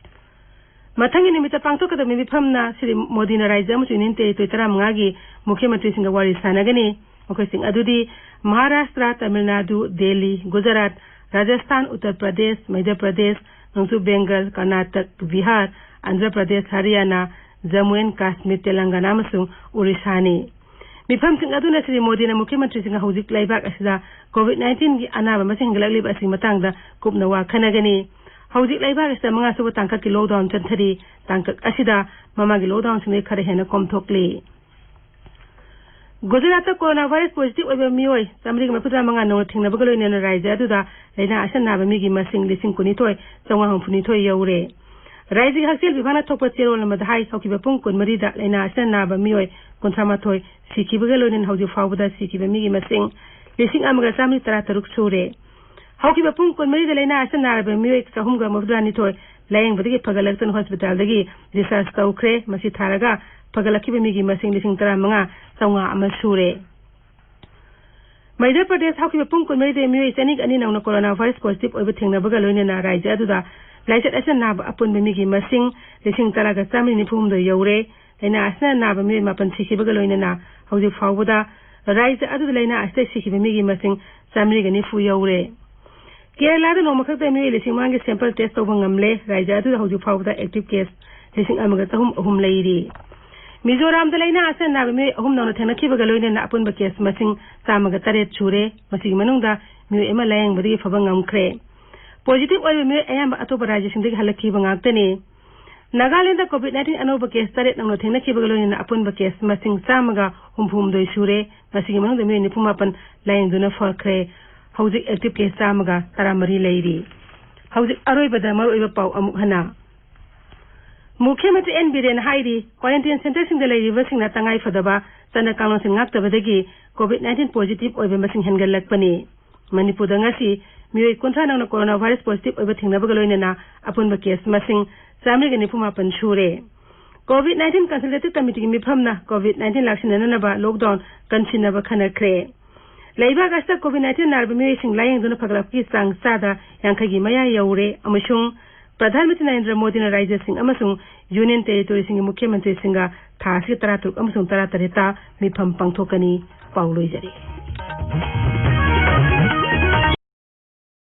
ꯃꯊꯪꯒꯤ ꯅꯨꯃꯤꯠꯇ ꯄꯥꯡꯊꯣꯛꯀꯗꯕ ꯃꯤꯐꯝꯅ ꯁ꯭ꯔꯤ ꯃꯣꯗꯤꯅ ꯔꯥꯖ꯭ꯌ ꯑꯃꯁꯨꯡ ꯌꯨꯅꯤꯌꯟ ꯇꯦꯔꯤꯇꯣꯔꯤ ꯇꯔꯥꯃꯉꯥꯒꯤ ꯃꯨꯈ꯭ꯌ ꯃꯟꯇ꯭ꯔꯤꯁꯤꯡꯒ ꯋꯥꯔꯤ ꯁꯥꯟꯅꯒꯅꯤ꯫ ꯃꯈꯣꯏꯁꯤꯡ ꯑꯗꯨꯗꯤ ꯃꯍꯥꯔꯥꯁꯇ꯭ꯔ, ꯇꯥꯃꯤꯜ ꯅꯥꯗꯨ, ꯗꯦꯜꯂꯤ, ꯒꯨꯖꯔꯥꯠ, ꯔꯥꯖꯁꯊꯥꯟ, ꯎꯠꯇꯔ ꯄ꯭ꯔꯗꯦꯁ, ꯃꯩꯙ꯭ꯌ ꯄ꯭ꯔꯗꯦꯁ, ꯅꯣꯡꯆꯨꯞ ꯕꯦꯡꯒꯜ, ꯀꯔꯅꯥꯇꯛ, ꯕꯤꯍꯥꯔ, ꯑꯟꯙ꯭ꯔ ꯄ꯭ꯔꯗꯦꯁ, ꯍꯔꯤꯌꯥꯅꯥ, ꯖꯝꯃꯨ ꯑꯦꯟ ꯀꯥꯁꯃꯤꯔ, ꯇꯦꯂꯪꯒꯥꯅꯥ ꯑꯃꯁꯨꯡ ꯎꯔꯤꯁꯥꯅꯤ꯫ ꯃꯤꯐꯝꯁꯤꯡ ꯑꯗꯨꯅ ꯁ꯭ꯔꯤ ꯃꯣꯗꯤꯅ ꯃꯨꯈ꯭ꯌ ꯃꯟꯇ꯭ꯔꯤꯁꯤꯡꯅ ꯍꯧꯖꯤꯛ ꯂꯩꯕꯥꯛ ꯑꯁꯤꯗ COVID nineteen ꯒꯤ ꯑꯅꯥꯕ ꯃꯁꯤꯡ ꯍꯦꯟꯒꯠꯂꯛꯂꯤꯕ ꯑꯁꯤꯒꯤ ꯃꯇꯥꯡꯗ ꯀꯨꯞꯅ ꯋꯥ ꯈꯟꯅꯒꯅꯤ꯫ ꯍꯧꯖꯤꯛ ꯂꯩꯕꯥꯛ ꯑꯁꯤꯗ ꯃꯉꯥ ꯁꯨꯕ ꯇꯥꯡꯀꯛꯀꯤ lockdown ꯆꯠꯊꯔꯤ꯫ ꯇꯥꯡꯀꯛ ꯑꯁꯤꯗ ꯃꯃꯥꯡꯒꯤ lockdown ꯁꯤꯡꯗꯒꯤ ꯈꯔ ꯍꯦꯟꯅ ꯀꯣꯝꯊꯣꯛꯂꯤ꯫ ꯒꯨꯖꯔꯥꯠꯇ corona virus positive ꯑꯣꯏꯕ ꯃꯤꯑꯣꯏ ꯆꯥꯃꯔꯤꯒ ꯃꯔꯤꯐꯨꯇꯔꯥ ꯃꯉꯥ ꯅꯧꯅ ꯊꯦꯡꯅꯕꯒ ꯂꯣꯏꯅꯅ ꯔꯥꯖ꯭ꯌ ꯑꯗꯨꯗ ꯂꯥꯏꯅꯥ ꯑꯁꯤꯅ ꯅꯥꯕ ꯃꯤꯒꯤ ꯃꯁꯤꯡ ꯂꯤꯁꯤꯡ ꯀꯨꯟꯅꯤꯊꯣꯏ ꯆꯥꯝꯃꯉꯥ ꯍꯨꯝꯐꯨꯅꯤꯊꯣꯏ ꯌꯧꯔꯦ꯫ ꯔꯥꯖ꯭ꯌꯒꯤ ꯍꯛꯁꯦꯜ ꯕꯤꯚꯥꯒꯅ ꯊꯣꯛꯄ ꯆꯦꯔꯣꯜ ꯑꯃꯗ ꯍꯥꯏ, ꯍꯧꯈꯤꯕ ꯄꯨꯡ ꯀꯨꯟꯃꯔꯤꯗ ꯂꯥꯏꯅꯥ ꯑꯁꯤꯅ ꯅꯥꯕ ꯃꯤꯑꯣꯏ ꯀꯨꯟꯊ꯭ꯔꯥ ꯃꯥꯊꯣꯏ ꯁꯤꯈꯤꯕꯒ ꯂꯣꯏꯅꯅ ꯍꯧꯖꯤꯛ ꯐꯥꯎꯕꯗ ꯁꯤꯈꯤꯕ ꯃꯤꯒꯤ ꯃꯁꯤꯡ ꯂꯤꯁꯤꯡ ꯑꯃꯒ ꯆꯥꯝꯃꯔꯤ ꯇꯔꯥ ꯇꯔꯨꯛ ꯁꯨꯔꯦ꯫ ꯍꯧꯈꯤꯕ ꯄꯨꯡ ꯀꯨꯟꯃꯔꯤꯗ ꯂꯥꯏꯅꯥ ꯑꯁꯤꯅ ꯅꯥꯔꯕ ꯃꯤꯑꯣꯏ ꯆꯍꯨꯝꯒ ꯃꯧꯗ꯭ꯔꯥ ꯅꯤꯊꯣꯏ ꯂꯥꯌꯦꯡꯕꯗꯒꯤ ꯐꯒꯠꯂꯛꯇꯨꯅ ꯍꯣꯁꯄꯤꯇꯥꯜꯗꯒꯤ discharge ꯇꯧꯈ꯭ꯔꯦ꯫ ꯃꯁꯤ ꯊꯥꯔꯒ ꯐꯒꯠꯂꯛꯈꯤꯕ ꯃꯤꯒꯤ ꯃꯁꯤꯡ ꯂꯤꯁꯤꯡ ꯇꯔꯥꯃꯉꯥ ꯆꯥꯝꯃꯉꯥ ꯑꯃ ꯁꯨꯔꯦ꯫ ꯃꯙ꯭ꯌ ꯄ꯭ꯔꯗꯦꯁ ꯍꯧꯈꯤꯕ ꯄꯨꯡ ꯀꯨꯟꯃꯔꯤꯗ ꯃꯤꯑꯣꯏ ꯆꯅꯤꯒ ꯑꯅꯤ ꯅꯧꯅ corona virus positive ꯑꯣꯏꯕ ꯊꯦꯡꯅꯕꯒ ꯂꯣꯏꯅꯅ ꯔꯥꯖ꯭ꯌ ꯑꯗꯨꯗ ꯂꯥꯏꯆꯠ ꯑꯁꯤꯅ ꯅꯥꯕ ꯑꯄꯨꯟꯕ ꯃꯤꯒꯤ ꯃꯁꯤꯡ ꯂꯤꯁꯤꯡ ꯇꯔꯥꯒ ꯆꯥꯝꯃꯔꯤ ꯅꯤꯐꯨ ꯍꯨꯝꯗꯣꯏ ꯌꯧꯔꯦ꯫ ꯂꯥꯏꯅꯥ ꯑꯁꯤꯅ ꯅꯥꯕ ꯃꯤꯑꯣꯏ ꯃꯥꯄꯟ ꯁꯤꯈꯤꯕꯒ ꯂꯣꯏꯅꯅ ꯍꯧꯖꯤꯛ ꯐꯥꯎꯕꯗ ꯔꯥꯖ꯭ꯌ ꯑꯗꯨꯗ ꯂꯥꯏꯅꯥ ꯑꯁꯤꯗ ꯁꯤꯈꯤꯕ ꯃꯤꯒꯤ ꯃꯁꯤꯡ ꯆꯥꯝꯃꯔꯤꯒ ꯅꯤꯐꯨ ꯌꯧꯔꯦ꯫ ꯀꯦꯔꯂꯥꯗ ꯅꯣꯡꯃꯈꯛꯇ ꯃꯤꯑꯣꯏ ꯂꯤꯁꯤꯡ ꯃꯉꯥꯒꯤ sample test ꯇꯧꯕ ꯉꯝꯂꯦ꯫ ꯔꯥꯖ꯭ꯌ ꯑꯗꯨꯗ ꯍꯧꯖꯤꯛ ꯐꯥꯎꯕꯗ active case ꯂꯤꯁꯤꯡ ꯑꯃꯒ ꯆꯍꯨꯝ ꯑꯍꯨꯝ ꯂꯩꯔꯤ꯫ ꯃꯤꯖꯣꯔꯥꯝꯗ ꯂꯥꯏꯅꯥ ꯑꯁꯤꯅ ꯅꯥꯕ ꯃꯤꯑꯣꯏ ꯑꯍꯨꯝ ꯅꯧꯅ ꯊꯦꯡꯅꯈꯤꯕꯒ ꯂꯣꯏꯅꯅ ꯑꯄꯨꯟꯕ case ꯃꯁꯤꯡ ꯆꯥꯝꯃꯒ ꯇꯔꯦꯠ ꯁꯨꯔꯦ꯫ ꯃꯁꯤꯒꯤ ꯃꯅꯨꯡꯗ ꯃꯤꯑꯣꯏ ꯑꯃ ꯂꯥꯌꯦꯡꯕꯗꯒꯤ ꯐꯕ ꯉꯝꯈ꯭ꯔꯦ꯫ Positive ꯑꯣꯏꯕ ꯃꯤꯑꯣꯏ ꯑꯌꯥꯝꯕ ꯑꯇꯣꯞꯄ ꯔꯥꯖ꯭ꯌꯁꯤꯡꯗꯒꯤ ꯍꯜꯂꯛꯈꯤꯕ ꯉꯥꯛꯇꯅꯤ꯫ ꯅꯥꯒꯥꯂꯦꯟꯗ COVID nineteen ꯑꯅꯧꯕ case ꯇꯔꯦꯠ ꯅꯧꯅ ꯊꯦꯡꯅꯈꯤꯕꯒ ꯂꯣꯏꯅꯅ ꯑꯄꯨꯟꯕ case ꯃꯁꯤꯡ ꯆꯥꯝꯃꯒ ꯍꯨꯝꯐꯨꯍꯨꯝꯗꯣꯏ ꯁꯨꯔꯦ꯫ ꯃꯁꯤꯒꯤ ꯃꯅꯨꯡꯗ ꯃꯤꯑꯣꯏ ꯅꯤꯐꯨ ꯃꯥꯄꯟ ꯂꯥꯌꯦꯡꯗꯨꯅ ꯐꯈ꯭ꯔꯦ꯫ ꯍꯧꯖꯤꯛ active case ꯆꯥꯝꯃꯒ ꯇꯔꯥꯃꯔꯤ ꯂꯩꯔꯤ꯫ ꯍꯧꯖꯤꯛ ꯑꯔꯣꯏꯕꯗ ꯃꯔꯨꯑꯣꯏꯕ ꯄꯥꯎ ꯑꯃꯨꯛ ꯍꯟꯅ꯫ ꯃꯨꯈ꯭ꯌ ꯃꯟꯇ꯭ꯔꯤ ꯑꯦꯟ ꯕꯤꯔꯦꯟꯅ ꯍꯥꯏꯔꯤ, quarantine centreꯁꯤꯡꯗ ꯂꯩꯔꯤꯕꯁꯤꯡꯅ ꯇꯉꯥꯏ ꯐꯗꯕ ꯆꯠꯅ ꯀꯥꯡꯂꯣꯟꯁꯤꯡ ꯉꯥꯛꯇꯕꯗꯒꯤ COVID nineteen positive ꯑꯣꯏꯕ ꯃꯁꯤꯡ ꯍꯦꯟꯒꯠꯂꯛꯄꯅꯤ꯫ ꯃꯅꯤꯄꯨꯔꯗ ꯉꯁꯤ ꯃꯤꯑꯣꯏ ꯀꯨꯟꯊ꯭ꯔꯥ ꯅꯧꯅ corona virus positive ꯑꯣꯏꯕ ꯊꯦꯡꯅꯕꯒ ꯂꯣꯏꯅꯅ ꯑꯄꯨꯟꯕ case ꯃꯁꯤꯡ ꯆꯥꯃꯔꯤꯒ ꯅꯤꯐꯨ ꯃꯥꯄꯟ ꯁꯨꯔꯦ꯫ COVID nineteen consultative committeeꯒꯤ ꯃꯤꯐꯝꯅ COVID nineteen ꯂꯥꯛꯁꯤꯟꯅꯅꯕ lockdown ꯀꯟꯁꯤꯟꯅꯕ ꯈꯟꯅꯈ꯭ꯔꯦ꯫ ꯂꯩꯕꯥꯛ ꯑꯁꯤꯗ COVID nineteen ꯅꯥꯔꯕ ꯃꯤꯑꯣꯏꯁꯤꯡ ꯂꯥꯌꯦꯡꯗꯨꯅ ꯐꯒꯠꯂꯛꯄꯒꯤ ꯆꯥꯡ ꯆꯥꯗ ꯌꯥꯡꯈꯩꯒꯤ ꯃꯌꯥ ꯌꯧꯔꯦ ꯑꯃꯁꯨꯡ ꯄ꯭ꯔꯙꯥꯟ ꯃꯟꯇ꯭ꯔꯤ ꯅꯔꯦꯟꯗ꯭ꯔ ꯃꯣꯗꯤꯅ ꯔꯥꯖ꯭ꯌꯁꯤꯡ ꯑꯃꯁꯨꯡ Union Territoryꯁꯤꯡꯒꯤ ꯃꯨꯈ꯭ꯌ ꯃꯟꯇ꯭ꯔꯤꯁꯤꯡꯒ ꯊꯥ ꯑꯁꯤꯒꯤ ꯇꯔꯥꯇꯔꯨꯛ ꯑꯃꯁꯨꯡ ꯇꯔꯥꯇꯔꯦꯠꯇ ꯃꯤꯐꯝ ꯄꯥꯡꯊꯣꯛꯀꯅꯤ꯫ ꯄꯥꯎ ꯂꯣꯏꯖꯔꯦ꯫